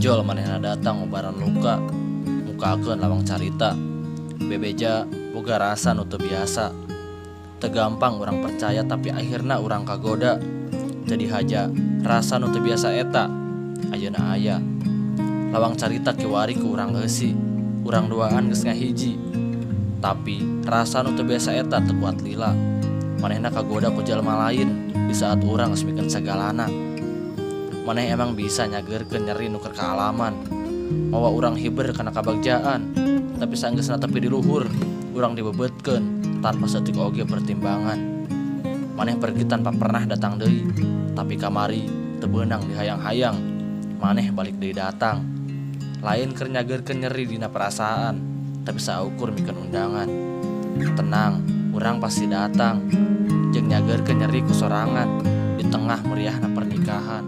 Jol manehna datang ngobaran luka, mukakeun lawang carita. Bebeja boga rasa nu teu biasa. Teu gampang urang percaya, tapi akhirna urang kagoda. Jadi haja rasa nu teu biasa eta ayeuna aya. Lawang carita kiwari ku urang eusi, urang duaan geus ngahiji. Tapi rasa nu teu biasa eta teu kuat lila. Manehna kagoda ku jalma lain di saat urang geus mikeun sagalana. Maneh emang bisa nyageurkeun nyeri nu keur kaalaman, mawa urang hiber kana kabagjaan. Tapi sanggeusna tepi di luhur, urang dibebetkeun tanpa saeutik oge pertimbangan. Maneh pergi tanpa pernah datang deui, tapi kamari teu beunang dihayang-hayang. Maneh balik deui datang. Lain keur nyageurkeun nyeri dina perasaan, tapi saukur mikeun undangan. Tenang, urang pasti datang. Jeung nyageurkeun nyeri ku sorangan di tengah meriahna pernikahan.